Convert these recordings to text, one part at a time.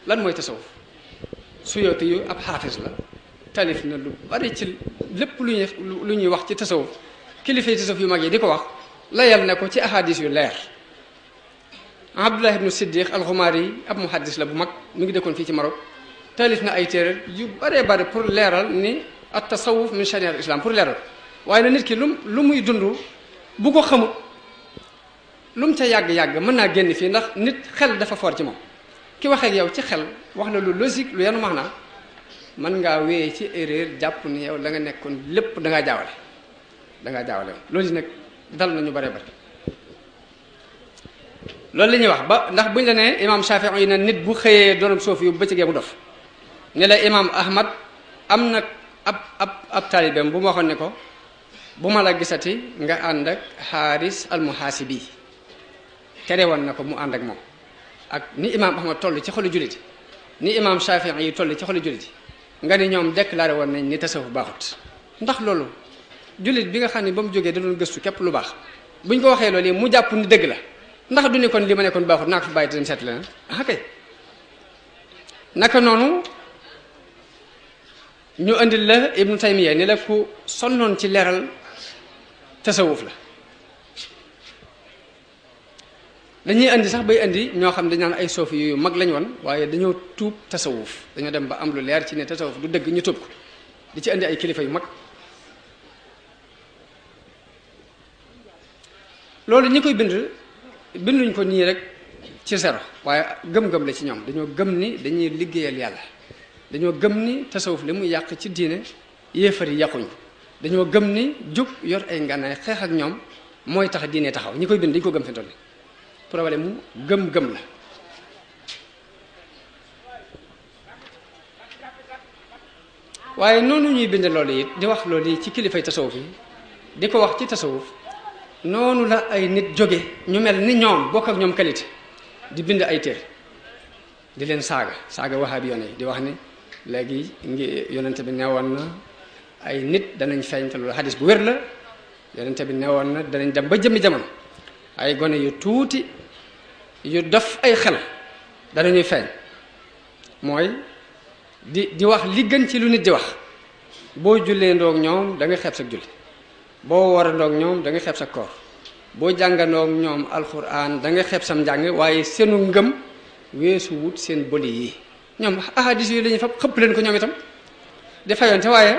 lan mooy tasawuf Suyuti yu ab xaafis la talif na lu bari ci lépp lu ñuy wax ci tasawuf kilifay tasawuf yu mag yi di ko wax layal na ko ci ahadis yu leer. Abdullah ibnu Siddiq al-Xumaari ab muhaddis la bu mag mi ngi dëkkoon fii ci Maroc talif na ay téere yu baree bari pour leeral ni at tasawuf min sharia al islam pour leeral waaye na nit ki lu muy dund bu ko xamut lu mu ca yàgg-yàgg mën naa génn fii ndax nit xel dafa fort ci moom ki waxee ak yow ci xel wax la lu logique lu yanu max naa mën ngaa wéyee ci erreur jàpp ni yow la nga nekkoon lépp dangaa jaawale loolu nag dal nañu bare bare loolu la ñuy wax ba ndax buñ la nee imaam Shafii yi ne nit bu xëyee doonam soofi yu bëccëgee mu dof ne la imaam Ahmad am na ab taalibeem bu ma waxoon ne ko bu ma la gisati nga ànd ak Xaaris al-Muhaasibi tere woon na ko mu ànd ak moom ak ni imaam Ahmad toll ci xolu jullit ni imaam Shafii yi toll ci xolu jullit nga ni ñoom déclaré woon nañ ni tasawuf baaxut ndax loolu jullit bi nga xam ne ba mu jógee da doon gëstu képp lu baax buñ ko waxee loolu mu jàpp ni dëgg la ndax du ni kon li ma nekkoon baaxut naa ko fi bàyyi te dem seet leneen ah kay naka noonu ñu andil la Ibnu Taymiya ni la ku sonnoon ci leeral tasawuf la dañuy andi sax bay andi ñoo xam dañ naan ay soofi yu mag lañ woon waaye dañoo tuub tasawuf dañoo dem ba am lu leer ci ne tasawuf du dëgg ñu tuub ko di ci andi ay kilifa yu mag loolu ñi koy binduñ ko nii rek ci zéro waaye gëm-gëm la ci ñoom dañoo gëm ni dañuy liggéeyal yàlla dañoo gëm ni tasawuf li muy yàq ci diine yéefar yi yàquñ ko dañoo gëm ni jug yor ay ngànnaay xeex ak ñoom mooy tax diine taxaw ñi koy bind dañu ko gëm fi toll problème mu gëm-gëm la waaye noonu ñuy bind loolu it di wax loolu yi ci kilifay tasawuf yi di ko wax ci tasawuf noonu la ay nit jóge ñu mel ni ñoom bokk ak ñoom qualité di bind ay téere di leen saaga wahabi yoon yi di wax ni léegi ngi yonente bi newoon na ay nit danañ feeñ te loolu hadis bu wér la yonente bi newoon na danañ dem ba jëmmi jamono ay gone yu tuuti yu def ay xel danañuy feeñ mooy di wax li gën ci lu nit di wax boo jullee ndoog ñoom da nga xeeb sa julli boo war a ndoog ñoom da nga xeeb sa koor boo jàngandoog ñoom alquran da nga xeeb sam njàng waaye seenu ngëm weesu wut seen bëli yi ñoom ahadis yooyu la ñuy fab xëpp leen ko ñoom itam di fayonte waaye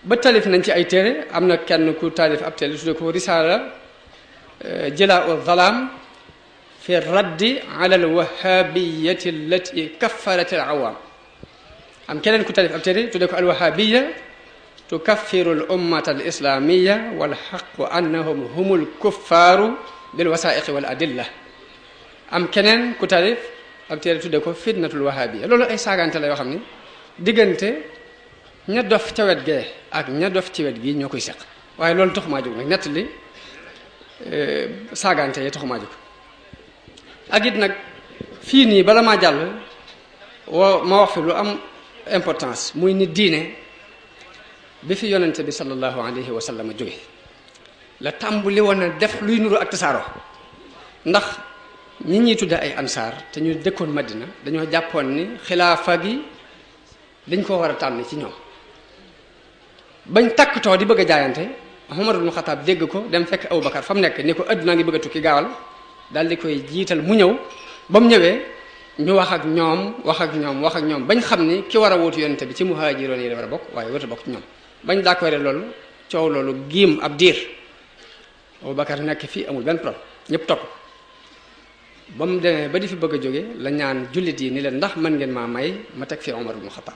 ba talif nañ ci ay téere am na kenn ku taalif ab téere tudde ko risaala jilaa zalaam fi raddi ala alwahabiyati allati kaffarat al awaam am keneen ku taalif ab téere tudde ko alwahabiya tukaffiru al ummata al islamiyya wal haqqu annahum humul kuffaaru bil wasaa'iqi wal adilla am keneen ku taalif ab téere tudde ko fitnatul wahabiyya loolu ay saagante la yoo xam ni diggante ña dof ca wet gee ak ña dof ci wet gi ñoo koy seq waaye loolu taxumaa jóg nag nett li saagante yi taxumaa jóg ak it nag fii nii bala maa jàll ma wax fi lu am importance muy ni diine bi fi yonente bi sallallahu alayhi wa sallam jóge la tàmbuli woon na def luy nuru ak tasaaroo ndax ñi ñuy tudde ay ansaar te ñu dëkkoon Madina dañoo jàppoon ni xilaafa gi dañ koo war a tànn ci ñoom bañ takkatoo di bëgg a jaayante Umar ibn Xattaab dégg ko dem fekk Abubakar fa mu nekk ni ko addunaa ngi bëgg a tukki gaawal daal di koy jiital mu ñëw ba mu ñëwee ñu wax ak ñoom bañ xam ni ki war a wóotu yonente bi ci muhaajiroon yi la war a bokk waaye warut a bokk ci ñoom bañ d'accord loolu coow loolu giim ab diir Abubakar nekk fii amul benn problème ñëpp topp ba mu demee ba di fi bëgg a jóge la ñaan jullit yi ni leen ndax mën ngeen maa may ma teg fi Omar ibn Khattab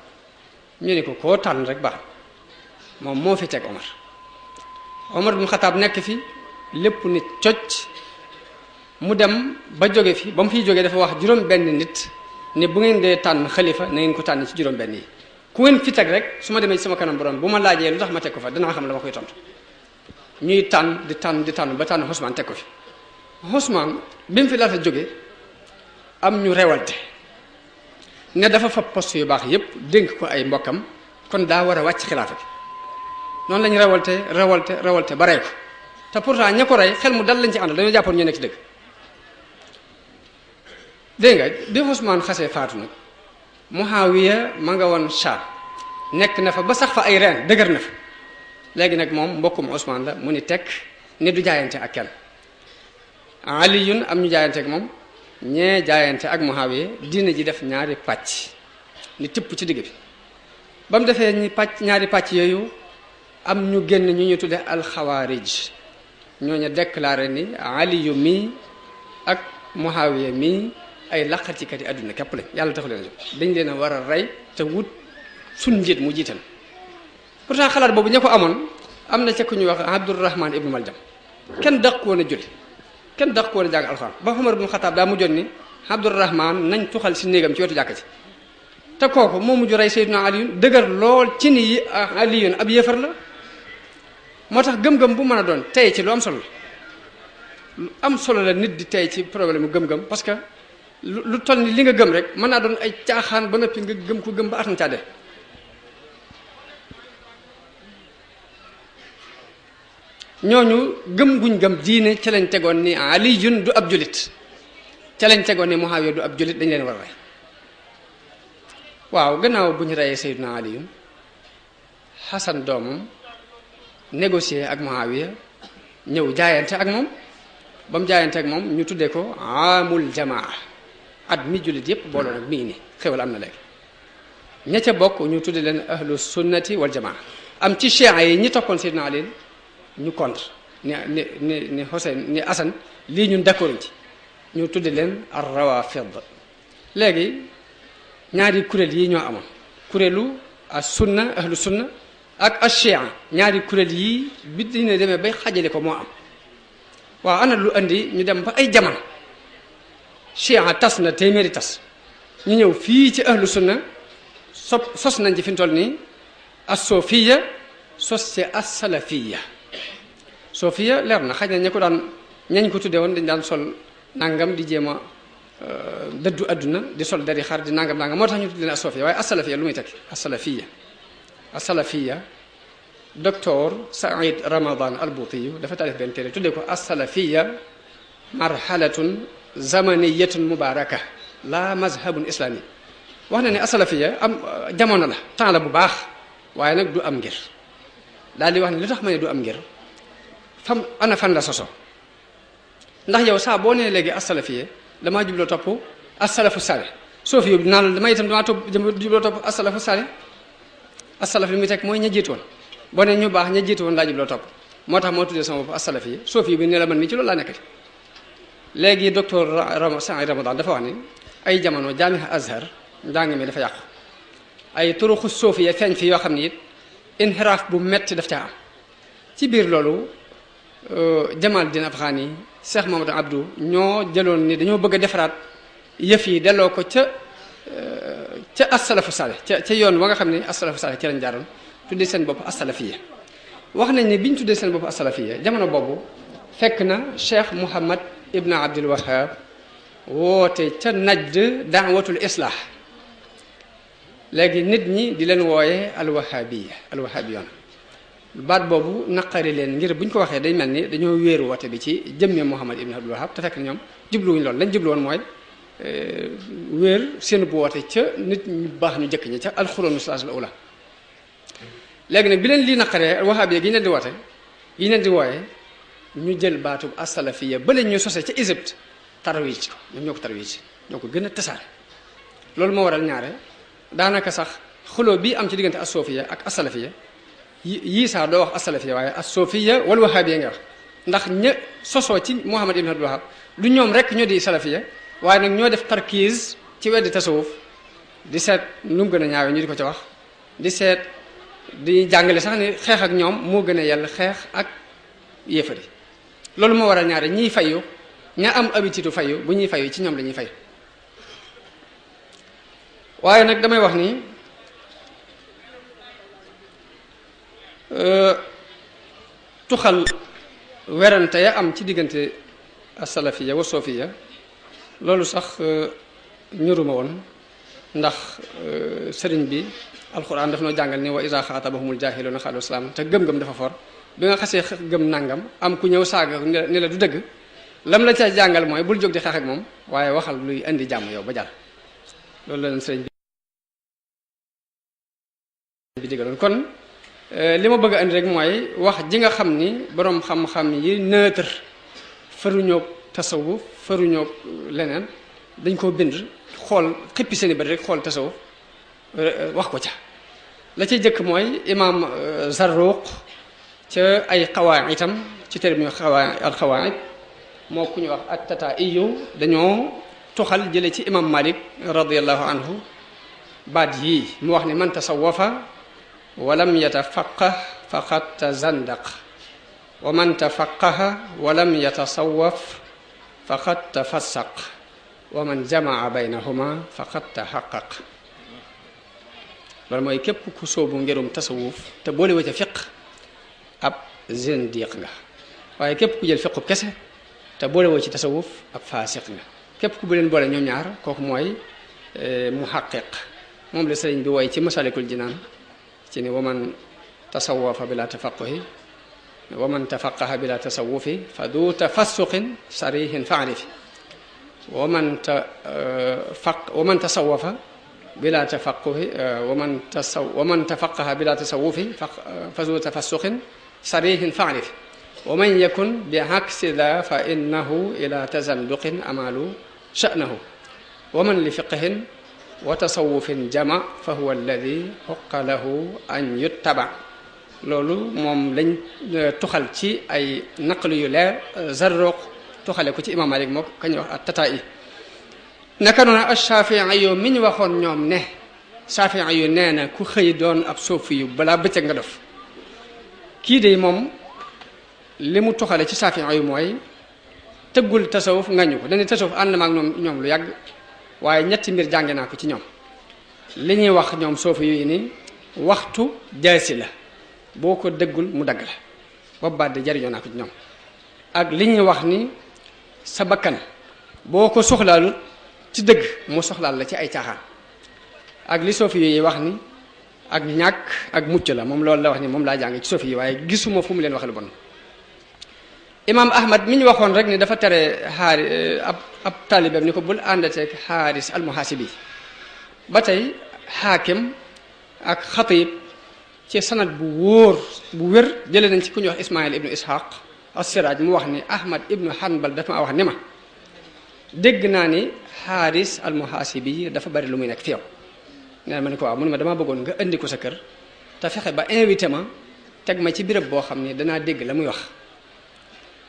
ñu ne ko koo tànn rek baax moom moo fi teg Omar ibn Khattab nekk fi lépp nit cocc mu dem ba jóge fi ba mu fiy jógee dafa wax juróom benn nit ne bu ngeen dee tànn xalifa na ngeen ko tànn ci juróom benn yi ku ngeen fi teg rek su ma demee ci sama kanam borom bu ma laajee lu tax ma teg ko fa danaa xam la ma koy tontu ñuy tànn di tànn ba tànn Ousmane teg ko fi Ousmane bi mu fi laata jóge am ñu rewalte ne dafa fa poste yu baax yépp dénk ko ay mbokkam kon daa war a wàcc xilaafa bi noonu lañu rewalte ba rey ko te pourtant ña ko rey xel mu dal lañ ci àndal dañoo jàppoon ñu nekk ci dëgg dégg nga bi Ousmane xasee faatu nag Muawiya ma nga woon Sham nekk na fa ba sax fa ay reen dëgër na fa léegi nag moom mbokkum Ousmane la mu ni tekk ni du jaayante ak kenn Aliyun am ñu jaayante ak moom ñee jaayante ak Muawiya diina ji def ñaari pàcc ni tipp ci digg bi ba mu defee ñaari pàcc yooyu am ñu génn ñu tudde alxawaarij ñooñu déclaré ni Aliyu mii ak Muawiya mii ay laqatikat yi àdduna képp lañ yàlla taxu leen a jóg dañ leen a war a rey te wut suñ njiit mu jiital pourtant xalaat boobu ña ko amoon am na ca ku ñuy wax Abdurrahman ibnu Maljam kenn daq ko woon a julli kenn daq ko woon a jàng alxuraan ba Umar ibnu Xataab daa mujjoon ni Abdurrahman nañ tuxal si néegam ci wetu jàkk ci te kooku moo mujj rey Seydina Aliyun dëgër lool ci ni yi Aliyun ab yéefar la moo tax gëm-gëm bu mën a doon tey ci lu am solo lu am solo la nit di tey ci problème gëm-gëm parce que lu toll ni li nga gëm rek mën naa doon ay caaxaan ba noppi nga gëm ko gëm ba atam càdde ñooñu gëm guñ gëm diine ca lañ tegoon ni Aliyun du ab julit ca lañ tegoon ni Muawiya du ab julit dañ leen war a rey waaw gannaaw bu ñu reyee Seydina Aliyun Xasan doomam négocier ak Muawiya ñëw jaayante ak moom ba mu jaayante ak moom ñu tuddee ko amul jamaa at mi jullit yépp booloo nag mi ngi nii xewal am na léegi ña ca bokk ñu tudde leen ahlu sunnati wal jamaa am ci chiites yi ñi toppoon Seydina Ali ñu contre ni Hussein ni Hasan lii ñun d'accord ci ñu tudde leen ar rawafid léegi ñaari kuréel yi ñoo amoon kuréelu as sunna ahlu sunna ak as chia ñaari kuréel yi bi dina demee bay xajale ko moo am waaw ana lu andi ñu dem ba ay jamono chia tas na téeméeri tas ñu ñëw fii ci ahlu sunna sos nañ ci fi mu toll nii as sofiya sos ci as salafiya sofiya leer na xaj na ña ko daan ñañ ko tuddee woon dañ daan sol nangam di jéem a dëddu adduna di sol dari xar di nangam moo tax ñu tuddee as sofiya waaye as salafiya lu muy tekki as salafiya as-salafiya docteur Saïd Ramadan al-Bouti dafa taalif benn téere tuddee ko as-salafiya marhalatun zamaniyatun mubaraka la mazhabun islami wax na ne as-salafiya am jamono la temps la bu baax waaye nag du am ngir daal di wax ne li tax ma ne du am ngir ana fan la soso ndax yow saa boo nee léegi as-salafiya damaa jubloo topp as-salafu salih soofi yow dinaa la damay itam damaa jubloo topp as-salafu salih as-salaf li muy teg mooy ña jiitu woon boo ne ñu baax ña jiitu woon laa jubloo topp moo tax moo tuddee sama bopp as-salaf yi soofi bi ne la man mii ci loolu laa nekk léegi docteur Saïd Ramadan dafa wax ni ay jamono jaamiha Azhar njàng mi dafa yàqu ay turuxu soofiya feeñ fi yoo xam ni it inxiraaf bu metti daf caa am ci biir loolu Jamal Din Afghani Cheikh Mamadou Abdou ñoo jëloon ni dañoo bëgg a defaraat yëf yi delloo ko ca as-salafu salih ca yoon wa nga xam ne as-salafu salih ci lañ jaaroon tuddee seen bopp as-salafiyya wax nañ ne bi ñu tuddee seen bopp as-salafiyya jamono boobu fekk na Cheikh Mouhamad Ibn Abdul Wahhab woote ca Najd daawatul islah léegi nit ñi di leen wooye alwahabiyoon baat boobu naqari leen ngir bu ñu ko waxee day mel ni dañoo wéeru woote bi ci jëmme Mouhamad Ibn Abdul Wahhab te fekk na ñoom jubluwuñ loolu lañ jubluwoon mooy wéer seen bu woote ca nit ñu baax ñu jëkk ñi ca alxuroonu salaas la ula léegi nag bi leen lii naqaree wahabiya gi ñu leen di woote gi ñu leen di wooye ñu jël baatub as-salafiyya ba leen ñu sose ca Égypte tarwiij ko ñoom ñoo ko tarwiij ñoo ko gën a tasaare loolu moo waral ñaare daanaka sax xuloo bii am ci diggante as-sufiyya ak as-salafiyya yii saa doo wax as-salafiyya waaye as-sufiyya wal wahabiyya nga wax ndax ña sosoo ci Muhammad ibn Abdul Wahhab du ñoom rek ñoo di salafiyya waaye nag ñoo def tarkiis ci weddi tasawuf di seet nu mu gën a ñaawe ñu di ko ci wax di seet di jàngale sax ni xeex ak ñoom moo gën a yàlla xeex ak yéefari loolu moo waral ñaare ñiy fayu ña am habitude fayu bu ñuy fayu ci ñoom la ñuy fayu waaye nag damay wax ni tuxal werante ya am ci diggante as-salafiyya wa sufiyya loolu sax ñuruma woon ndax sëriñ bi alquran daf noo jàngal ni wa iza xaatabahumul jaahiluuna qaalu salaam te gëm-gëm dafa for bi nga xasee gëm nangam am ku ñëw saaga ni la du dëgg lam la ca jàngal mooy bul jóg di xeex ak moom waaye waxal luy indi jàmm yow ba jar loolu la leen sëriñ bi bi digaloon. kon li ma bëgg a indi rek mooy wax ji nga xam ni boroom xam-xam yi neutre faruñoo tasawuf faruñoo leneen dañ koo bind xool xippi seeni bët rek xool tasawuf wax ko ca. la ci jëkk mooy imaam Zarruq ca ay xawaa itam ci téere bi ñu alxawaid moo ku ñu wax at-Tataa'iyu dañoo tuxal jële ci imam Malik radiyallahu anhu baat yii mu wax ni man tasawwafa walam yatafaqqah faqad tazandaq wa man tafaqqaha walam yatasawwaf faqad tafassaq wa man jamaa baynahuma faqad tahaqqaq. loolu mooy képp ku sóobu ngirum tasawuf te boole wa ca fiq ab zindiq nga, waaye képp ku jël fiqub kese te boole woo ci tasawuf ab faasiq nga. képp ku bu leen boole ñoom ñaar kooku mooy muhaqqiq. moom la sëriñ bi woy ci masalikul jinaan ci ni waman tasawwafa bila tafaqquhi waman tafaqqaha bila tasawufi fa du tafassuqin sarihin fa'rifi waman tasawwafa bila tafaqquhi waman tafaqqaha bila tasawufi fa du tafassuqin sarihin fa'rifi wa man yakun bi aksi da fa innahu ila tazanduqin amalu sha'nahu wa man li fiqhin wa tasawufin jama fa huwa alladi xuqa lahu an yuttaba. loolu moom lañ tuxal ci ay naqlu yu leer Zarruq tuxale ko ci imam Malik moo ka ñuy wax at-Tataa'i. naka noonu ash-Shaafi'i yu mi ñu waxoon ñoom ne Shaafi'i yu nee na ku xëy doon ab suufi yu balaa bëccëg nga dof. kii de moom li mu tuxale ci Shaafi'i yu mooy tëggul tasawuf ngañu ko dañuy tasawuf ànd na ak ñoom lu yàgg, waaye ñetti mbir jànge naa ko ci ñoom. li ñuy wax ñoom suufi yu ni waxtu jaasi la, boo ko dëggul mu dagg la, boobu baat de jariñoo naa ko ci ñoom. ak li ñuy wax ni sa bakkan boo ko soxlaalut ci dëgg mu soxlaal la ci ay caaxaan. ak li suufi yi wax ni ak ñàkk ak mucc la, moom loolu la wax ni moom laa jàng ci suufi yi, waaye gisuma fu mu leen wax lu bon. imaam Ahmad mi ñu waxoon rek ni dafa tere ab taalibeem ni ko bul àndateeg Xaaris al-Muhaasibi. ba tey Xaakim ak Xatiib ci sanad bu wóor bu wér jëlee nañ ci ku ñuy wax Ismaïl ibnu Ishaq as-Siraaj mu wax ni Ahmad ibnu Hanbal dafa ma wax ni ma dégg naa ni Xaaris al-Muhaasibi dafa bari lu muy nekk fi yow. nee na ma ne ko waaw mu ne ma damaa bëggoon nga indi ko sa kër te fexe ba invité ma teg ma ci béréb boo xam ni danaa dégg la muy wax.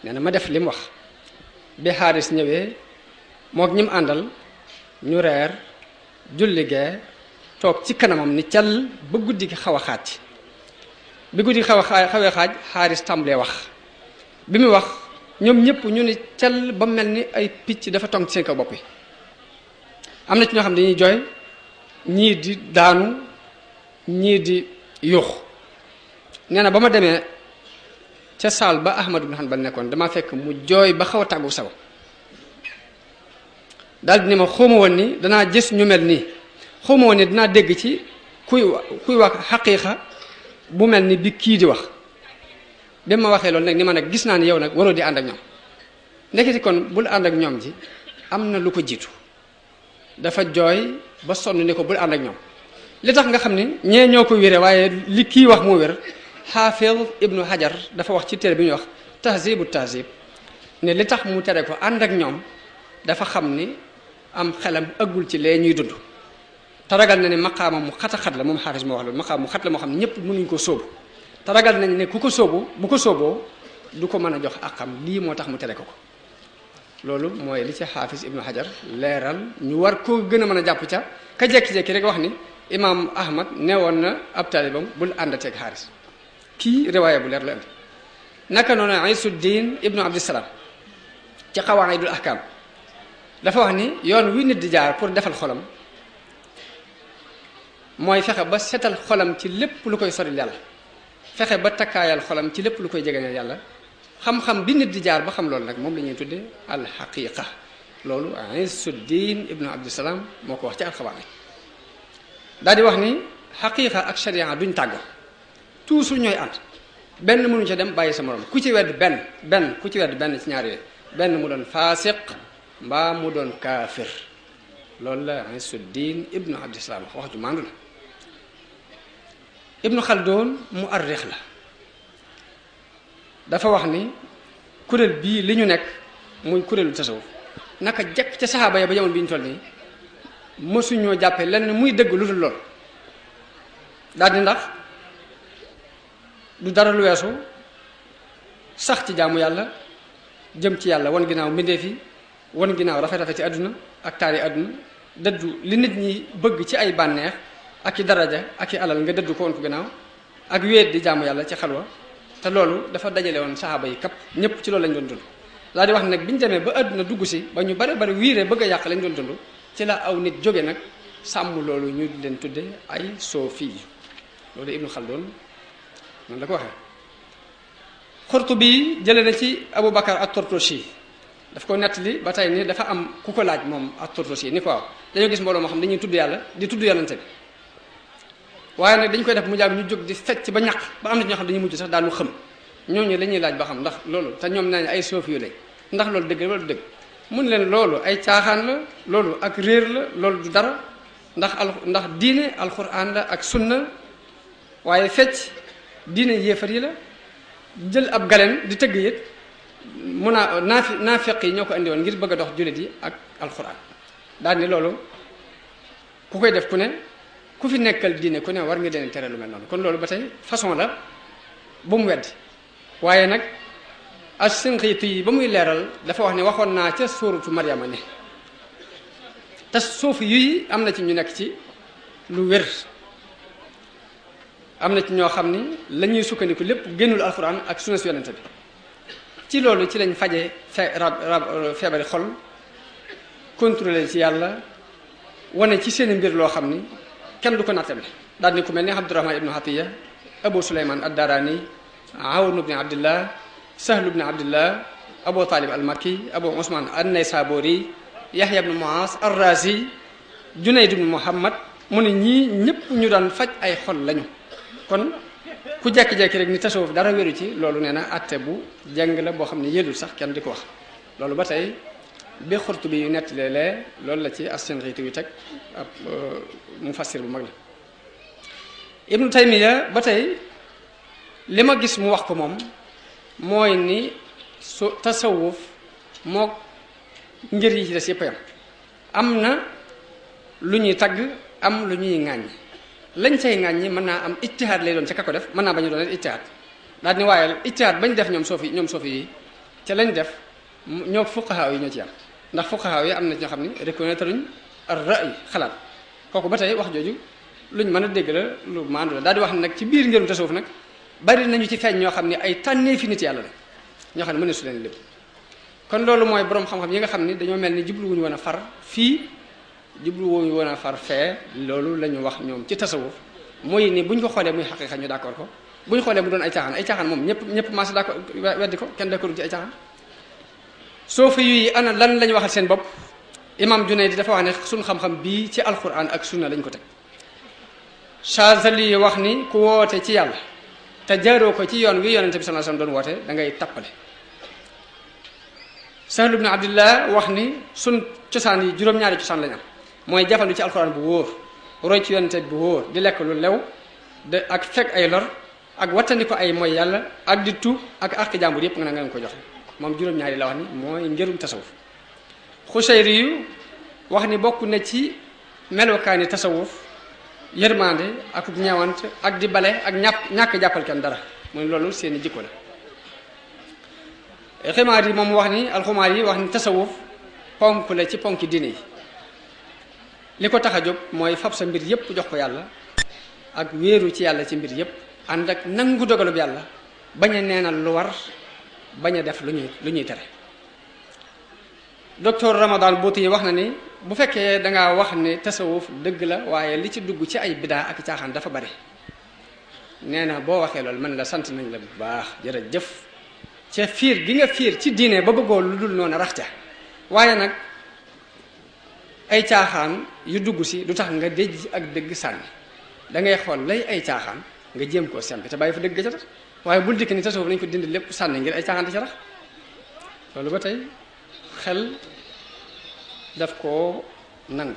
nee na ma def li mu wax bi Xaaris ñëwee mook ñi mu àndal ñu reer julli gee toog ci kanamam ni cal ba guddi gi xaw a xaaj. bi guddi gi xawee xaaj Xaaris tàmbalee wax. bi mu wax ñoom ñëpp ñu ni cal ba mel ni ay picc dafa tong ci seen kaw bopp yi. am na ci ñoo xam ne dañuy jooy, ñii di daanu, ñii di yuux. nee na ba ma demee ca saal ba Ahmad ibn Hanbal nekkoon dama fekk mu jooy ba xaw a tàggu sago daal di ne ma xawma woon ni danaa gis ñu mel nii, xawma woon ni dinaa dégg ci kuy wax xaqiiqa bu mel ni bi kii di wax. bi ma waxee loolu nag ni ma nag gis naa ni yow nag waroo di ànd ak ñoom. nekkiti kon bul ànd ak ñoom ji am na lu ko jiitu. dafa jooy ba sonn ni ko bul ànd ak ñoom. li tax nga xam ni ñee ñoo ko wére waaye li kii wax moo wér. Xaafid ibnu Hajar dafa wax ci téere bi ñuy wax tahzibu tahzib ne li tax mu tere ko ànd ak ñoom dafa xam ni am xelam ëggul ci lee ñuy dund. te ragal na ne maqaama mu xat la moom Xaaris moo wax loolu maqaama mu xat la moo xam ne ñëpp mënuñ ko sóobu. te ragal nañ ne ku ko sóobu bu ko sóoboo du ko mën a jox àqam, lii moo tax mu tere ko ko. loolu mooy li ci Xaafis ibnu Hajar leeral ñu war koo gën a mën a jàpp ca ka jekki-jekki rek wax ni imaam Ahmad newoon na ab taalibam bul àndateeg Xaaris. kii riwaaya bu leer la indi. naka noonu Isuddin ibnu Abdissalaam ci Qawaa'idul Ahkaam dafa wax ni yoon wi nit di jaar pour defal xolam mooy fexe ba setal xolam ci lépp lu koy soril yàlla, fexe ba takkaayal xolam ci lépp lu koy jegeñal yàlla. xam-xam bi nit di jaar ba xam loolu nag moom la ñuy tudde alxaqiqa. loolu Isuddin ibnu Abdissalaam moo ko wax ci Al-Qawaa'id. daal di wax ni xaqiqa ak sharia duñ tàggoo, toujours ñooy ànd. benn mënu ca dem bàyyi sa morom, ku ci wedd benn ku ci wedd benn ci ñaar yooyu benn mu doon faasiq mbaa mu doon kaafir. loolu la Isuddin ibnu Abdissalaam wax ju maandu la. Ibnu Khaldun mu arrix la dafa wax ni kuréel bii li ñu nekk muy kuréelu tasawuf naka jekk ca saxaaba ya ba jamono bi ñu toll nii mësuñoo jàppee lenn muy dëgg lu dul lool daal di ndax du dara lu weesu sax ci jaamu yàlla jëm ci yàlla wan ginnaaw mbindeef yi wan ginnaaw rafet-rafet ci àdduna ak taari àdduna dëddu li nit ñi bëgg ci ay bànneex ak i daraja ak i alal nga dëddu ko woon ko ginnaaw ak wéet di jaamu yàlla ci xalwa te loolu dafa dajale woon saxaaba yi kap ñëpp ci loolu lañ doon dund laa di wax nag bi ñu demee ba àdduna dugg si ba ñu bari wiire bëgg a yàq lañ doon dund ci la aw nit jóge nag sàmm loolu ñu leen tudde ay soofi loolu Ibnu Khaldun noonu la ko waxee Xurtubi jële na ci Abu Bakar at-Tortoshi daf ko nettali ba tey ni dafa am ku ko laaj moom at-Tortoshi ni ko waaw dañoo gis mbooloo moo xam dañuy tudd yàlla di tudd yonente bi waaye nag dañ koy def mu jàgg ñu jóg di fecc ba ñàkk ba am na ñoo xam dañuy mujj sax daanu xëm ñooñu la ñuy laaj ba xam ndax loolu te ñoom nañ ay soofi yu lañ ndax loolu dëgg la wala du dëgg mun leen loolu ay caaxaan la loolu ak réer la loolu du dara ndax diine alquran la ak sunna waaye fecc diine yéefar yi la jël ab galeen di tëgg it mun a naafeq yi ñoo ko andi woon ngir bëgg a dox jullit yi ak alquran daal ni loolu ku koy def ku ne ku fi nekkal diine ku ne war nga leen tere lu mel noonu kon loolu ba tey façon la bu mu weddi waaye nag as-Sinqiiti yi ba muy leeral dafa wax ne waxoon naa ca suuratu Maryama ne te suuf yi am na ci ñu nekk ci lu wér am na ci ñoo xam ni la ñuy sukkandiku lépp génnul alxuraan ak sunna si yonente bi ci loolu ci lañ faje feebari xol contrôler ci yàlla wane ci seen mbir loo xam ni kenn du ko nattable daal ni ku mel ni Abdurahman ibnu Hatiya Abu Suleyman ad-Darani Awn ibn Abdillah Sahl ibn Abdillah Abu Talib al-Makki Abu Usman an-Naysaburi Yahya ibn Muaz ar-Razi Junayd ibn Muhammad mu ne ñii ñëpp ñu daan faj ay xol lañu kon ku jekki-jekki rek ni tasawuf dara wéru ci loolu nee na atte bu jàng la boo xam ne yéedul sax kenn di ko wax loolu ba tey bi Xurtubi yu nettalee lee loolu la ci as-Sinqiiti yu teg ab mufassir bu mag la Ibnu Taymiya ba tey li ma gis mu wax ko moom mooy ni su tasawuf moo ngir yi ci des yëpp yam am na lu ñuy tagg am lu ñuy ŋàññi lañ say ŋàññi mën naa am ijtihaad lay doon ca ka ko def mën naa bañu doon ijtihaad daal ni waaye ijtihaad bañ def ñoom soofi yi ca lañ def ñoo fuqahaa yi ñoo ci am ndax fuqahaa yi am na ñoo xam ne reconnaître uñ ar-ra'y xalaat kooku ba tey wax jooju luñ mën a dégg la lu maandu la daal di wax ne nag ci biir ngërum tasawuf nag bari nañu ci feeñ ñoo xam ne ay tànnee fi nit yàlla la ñoo xam ne mëne su leen lépp kon loolu mooy boroom xam-xam yi nga xam ni dañoo mel ni jubluwuñu woon a far fii jubluwuñu woon a far fee loolu la ñu wax ñoom ci tasawuf mooy ni buñ ko xoolee muy xaqiiqa ñu d'accord ko buñ xoolee mu doon ay caaxaan moom ñëpp maas d'accord weddi ko kenn d'accord ci ay caaxaan soofi yi ana lan lañu waxal seen bopp imam Junayd dafa wax ne suñ xam-xam bii ci alquran ak sunna lañ ko teg Chazali wax ni ku woote ci yàlla te jaaroo ko ci yoon wi yonente bi sallallahu alayhi wasallam doon woote da ngay tappale Sahl ibn Abdillah wax ni sun cosaan yi juróom-ñaari cosaan lañ am mooy jafandu ci alquran bu wóor roy ci yonente bu wóor di lekk lu lew de ak fekk ay lor ak wattandi ko ay mooy yàlla ak di tuub ak àq jàmbur yépp nga nga ko joxe moom juróom-ñaari la wax ni mooy ngërum tasawuf Xusayri yu wax ni bokk na ci melokaani tasawuf yërmande ak ñeewant ak di bale ak ñàkk jàppal kenn dara mooy loolu seeni jikko la ximaar yi moom wax ni alxumaar yi wax ni tasawuf ponk la ci ponki diine yi li ko tax a jóg mooy fab sa mbir yépp jox ko yàlla ak wéeru ci yàlla ci mbir yépp ànd ak nangu dogalub yàlla bañ a neenal lu war bañ a def lu ñuy tere docteur Ramadan Bouti yi wax na ni bu fekkee dangaa wax ne tasawuf dëgg la waaye li ci dugg ci ay bidaa ak caaxaan dafa bari nee na boo waxee loolu man la sant nañ la bu baax jërëjëf ca fiir gi nga fiir ci diine ba bëggoo lu dul noonu rax ca waaye nag ay caaxaan yu dugg si du tax nga déj ak dëgg sànni da ngay xool lay ay caaxaan nga jéem koo sempi te bàyyi fa dëgg ca tax waaye bul dikk ni tasawuf nañ ko dindi lépp sànni ngir ay caaxaan di ca rax loolu ba tey xel daf koo nangu